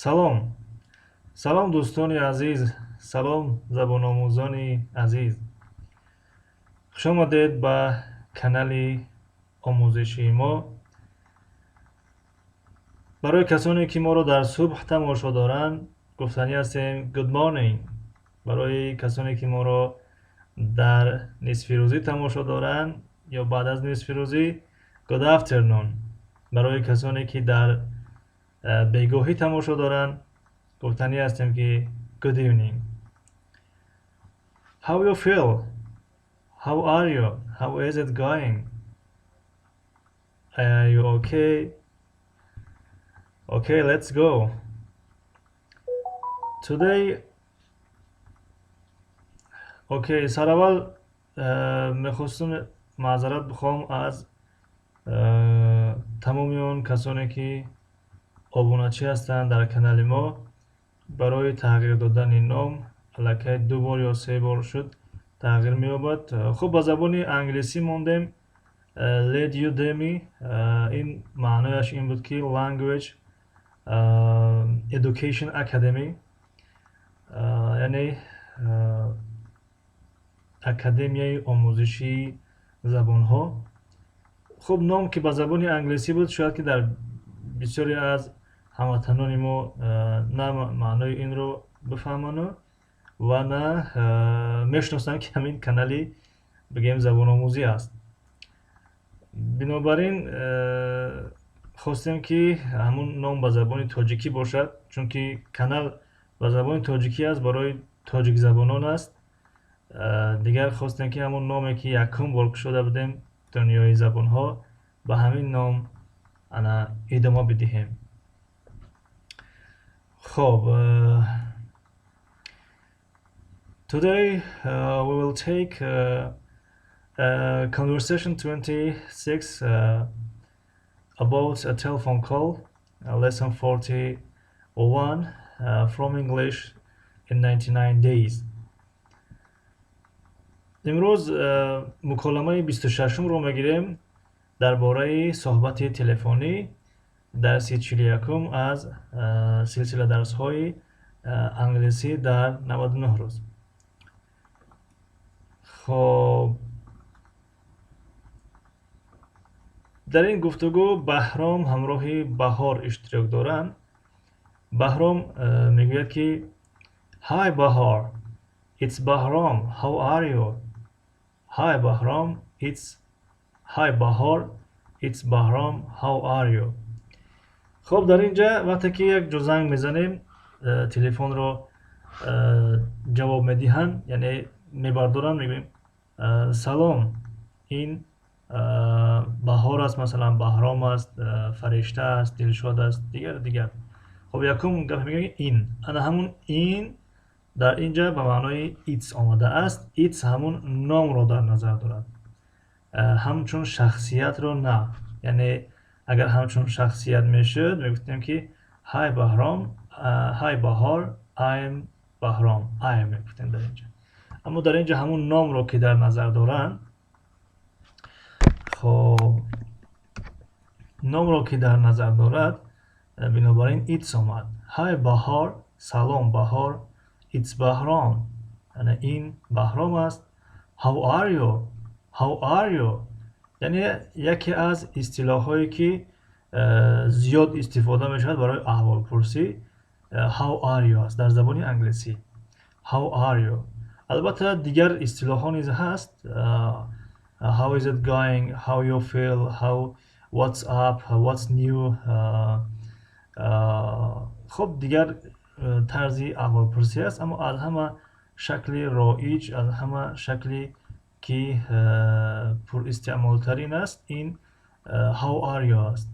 Салом, салом, дӯстони азиз, салом, забономӯзони азиз, хушомадед ба канали омӯзишии мо. Барои касоне, ки моро дар субҳ тамошо доранд, гуфтанӣ ҳастем: good morning. Барои касоне, ки моро дар нисфирӯзӣ тамошо доранд ё баъд аз нисфирӯзӣ, good afternoon. Барои касоне, ки дар бегоҳӣ тамошо доранд, гуфтанӣ ҳастем, ки good evening. How you feel? How are you? How is it going? Are you okay? Okay, let's go today. Okay, сараввал мехостум маъзарат бихоҳам аз тамоми он касоне, ки обуначӣ ҳастанд дар канали мо. Барои тағйир додани ном аллакай ду бор ё се бор шуд, тағйир меёбад. Хуб, ба забони англисӣ мондем Led Udemy. Ин маънояш ин буд, ки Language Education Academy, яъне академияи омӯзишии забонҳо. Хуб, ном ки ба забони англисӣ буд, шояд ки дар бисёре аз ҳамватанони мо на маънои инро бифаҳману ва на мешиносанд, ки ҳамин канали, бигӯем, забономӯзӣ аст. Бинобар ин хостем, ки ҳамун ном ба забони тоҷикӣ бошад, чунки канал ба забони тоҷикӣ аст, барои тоҷикзабонон аст. Дигар хостем, ки ҳамун номе, ки якум бор кушода будем, «Дунёи забонҳо», ба ҳамин ном ана идома бидиҳем. Хоб, today we will take conversation 26 about a telephone call, lesson 41 from English in 99 days. Имрӯз муколамаи 26-умро мегирем дар бораи суҳбати телефонӣ, дарси 41-ум аз силсила дарсҳои англисӣ дар 99 рӯз. Хоб, дар ин гуфтугӯ Баҳром ҳамроҳи Баҳор иштирок доранд. Баҳром мегӯяд, ки: "Hi Bahor, it's Bahrom. How are you?" Hi Bahrom, it's Hi Bahor, it's Bahrom. How are you? Хоб, дар ин ҷа вақте ки як ҷо занг мезанем, телефонро ҷавоб медиҳанд, яъне мебардоранд, мегӯем: "Салом, ин Баҳор аст", масалан, Баҳром аст, Фаришта аст, Дилшод аст, дигар дигар. Хоб, якум гап мегӯем: ин. Ана ҳамун ин дар ин ҷа ба маънои it's омадааст. It's ҳамун номро дар назар дорад, ҳамчун шахсиятро на. Яъне агар ҳамчун шахсият мешуд, мегуфтем, ки "Hi Bahrom, hi Bahor, I'm Bahrom". I'm мегуфтем дар ин ҷа. Аммо дар ин ҷа ҳамун номро ки дар назар доранд, хоб, номро ки дар назар дорад, бинобар ин it's омад. Hi Bahor, салом, Баҳор, it's Bahrom, яъне ин Баҳром аст. How are you? How are you? Яъне яке аз истилоҳҳое, ки зиёд истифода мешавад барои аҳволпурсӣ, how are you аст дар забони англисӣ. How are you? Албатта, дигар истилоҳҳо низ ҳаст: how is it going, how you feel, how, what's up, what's new. Хуб, дигар тарзи аҳволпурсӣ аст, аммо аз ҳама шакли роиҷ, аз ҳама шакле, ки пуристеъмолтарин аст, ин how are you аст.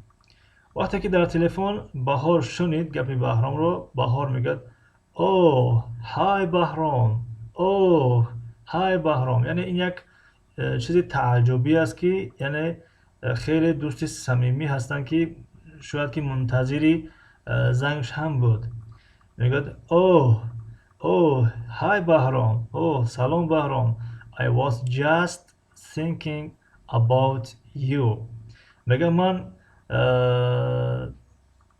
Вақте ки дар телефон Баҳор шунид гапи Баҳромро, Баҳор мегӯяд: "Oh, hi Bahrom, oh, hi Bahrom". Яъне ин як чизи тааҷҷубӣ аст, ки яъне хеле дӯсти самимӣ ҳастанд, ки шояд ки мунтазири зангш ҳам буд. Мегӯяд: Oh, hi Bahrom, oh, салом, Баҳром. I was just thinking about you." Мегӯяд, ман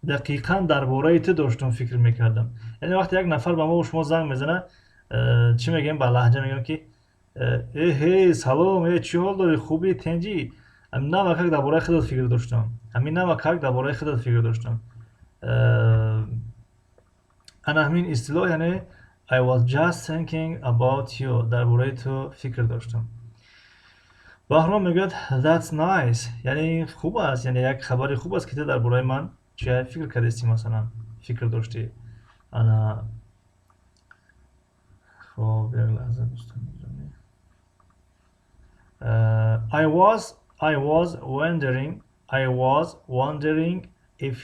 Дақиқан дар бораи ту доштум фикр мекардам. Яъне вақте як нафар ба мо шумо занг мезанад, чӣ мегӯем? Ба лаҳҷа мегӯем, ки эҳе, салом, э, чӣ ҳол дорӣ, хубӣ, тинҷӣ? Навакак дар бораи худат фикр доштам, ҳамин навакак дар бораи худат фикр доштам. Ана ҳамин истилоҳ, яъне "I was just thinking about you", дар бораи ту фикр доштам. Баҳром мегӯяд: "That's nice", яъне хуб аст, яъне як хабари хуб аст, ки ту дар бораи ман чи фикр кардисти, масалан, фикр доштӣ. Ана, хоб, як лаҳза, дӯстони гиромӣ. I was wondering if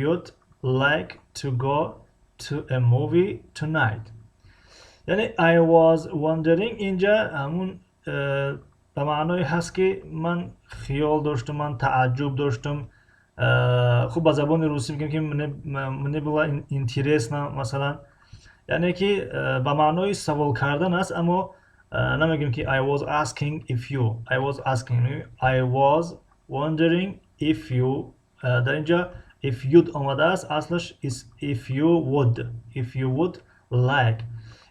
you'd like to go to a movie tonight. Яъне "I was wondering" инҷа ҳамун ба маъное ҳаст, ки ман хиёл доштум, ман тааҷҷуб доштум. Хуб, ба забони русӣ мегӯем, ки "мне было интересно", масалан. Яъне ки ба маънои савол кардан аст, аммо намегӯем, ки "I was asking if you". "I was asking", "I was wondering if you". Дар инҷа "if you'd" омадааст, аслаш is "if you would", "if you would like".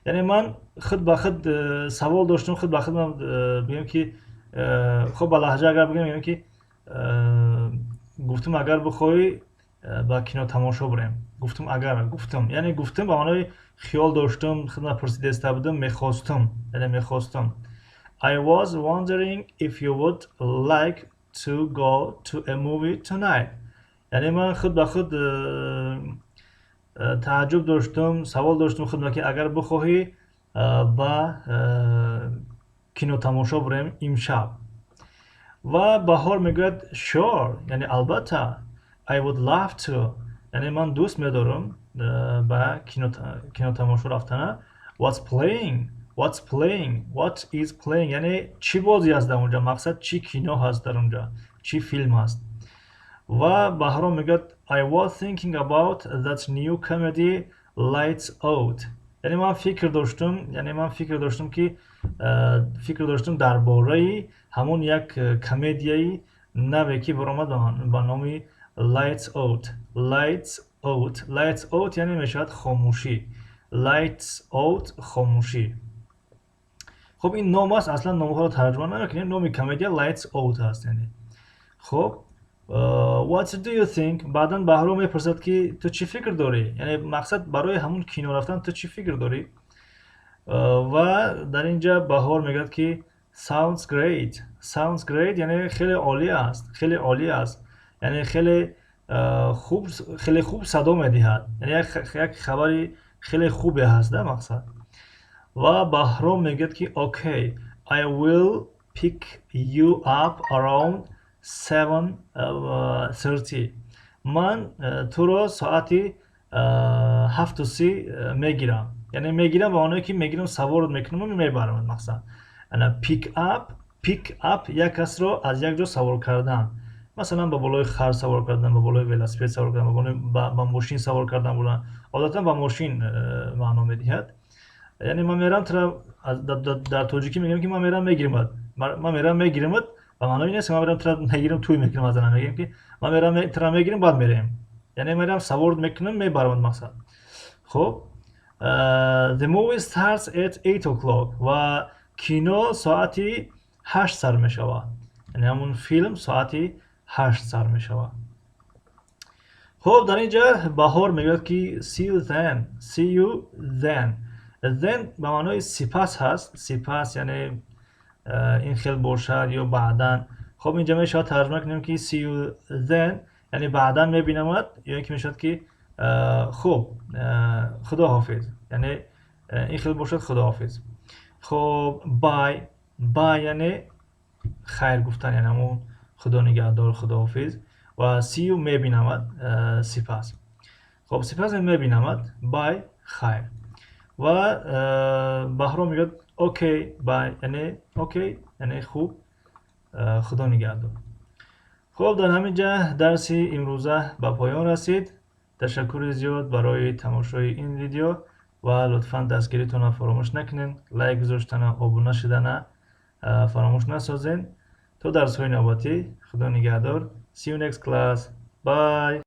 Яъне ман худ ба худ савол доштум, худ ба худ ман бигӯем, ки хуб, ба лаҳҷа агар бигӯем, мегӯем, ки гуфтум, агар бихоҳӣ, ба кино тамошо бирем. Гуфтум, агар гуфтум, яъне гуфтум ба маънои хиёл доштум, худма пурсидаиста будум, мехостум, яъне мехостум. I was wondering if you would like to go to a movie tonight. Яъне ман худ ба худ тааҷҷуб доштум, савол доштум худма, ки агар бихоҳӣ, ба кинотамошо бирем имшаб. Ва Баҳор мегӯяд: "Sure", яъне албатта, "I would love to", яъне ман дӯст медорам ба кинотамошо рафтана. What's playing? What's playing? What is playing? Яъне чӣ бозӣ аст дар онҷа? Мақсад, чӣ кино ҳаст дар онҷа, чӣ филм ҳаст? Ва Баҳром мегӯяд: "I was thinking about that new comedy, Lights Out". Яъне ман фикр доштум, ки фикр доштум дар бораи ҳамон як комедияи наве, ки баромад ба номи Lights Out. Lights Out, Lights Out яъне мешавад хомӯшӣ. Lights Out, хомӯшӣ. Хуб, ин ном аст, аслан номҳоро тарҷума намекунем. Номи комедия Lights Out аст. Яъне хуб, "What do you think?" Баъдан Баҳром мепурсад, ки ту чӣ фикр дорӣ? Яъне мақсад, барои ҳамун кино рафтан ту чӣ фикр дорӣ? Ва дар ин ҷа Баҳор мегӯяд, ки "Sounds great". "Sounds great" яъне хеле олӣ аст, хеле олӣ аст, яъне хеле хуб, хеле хуб садо медиҳад, яъне як хабари хеле хубе ҳаст да мақсад. Ва Баҳром мегӯяд, ки "Okay, I will pick you up around 7:30". Ман туро соати 7:30 мегирам. Яъне мегирам ба маъное, ки мегирам, саворот мекунаму мебарам. Мақсад, ана pick up, pick up, як касро аз як ҷо савор кардан, масалан, ба болои хар савор кардан, ба болои велосипед савор кардан, ба мошин савор кардан будан. Одатан ба мошин маъно медиҳад. Яъне ман мерам тура, дар тоҷикӣ мегӯям, ки ман мерам мегиримат. Ман мерам мегиримат ба маънои нест, ки ман мерам тура мегирам, тӯй мекунам аз зана. Мегӯем, ки ман мерам тура мегирам, баъд мерем, яъне мерам, савор мекунам, мебарам, мақсад. Хуб, "The movie starts at 8 o'clock", ва кино соати 8 сар мешавад, яъне ҳамун филм соати 8 сар мешавад. Хуб, дар ин ҷа Баҳор мегӯяд, ки "See you then". "See you then". "Then" ба маънои сипас ҳаст, сипас, яъне ин хел бошад ё баъдан. Хуб, инҷа мешавад тарҷума кунем, ки "see you then" яъне баъдан мебинамад, ё ин ки мешавад, ки хуб, худоҳофиз, яъне ин хел бошад, худоҳофиз. Хуб, "Bye". "Bye" яъне хайр гуфтан, яъне ҳамун худо нигаҳдор, худоҳофиз. Ва "see you" мебинамад, сипас. Хуб, сипас мебинамад. "Bye", хайр. Ва Баҳром мегӯяд: "Okay, bye", яъне "okay", яъне хуб, худо нигаҳдор. Хуб, дар ҳамин ҷа дарси имрӯза ба поён расид. Ташаккури зиёд барои тамошои ин видео ва лутфан дастгиритонро фаромӯш накунед, лайк гузоштана, обуна шудана фаромӯш насозед. То дарсҳои навбатӣ, худо нигаҳдор. See you next class. Bye.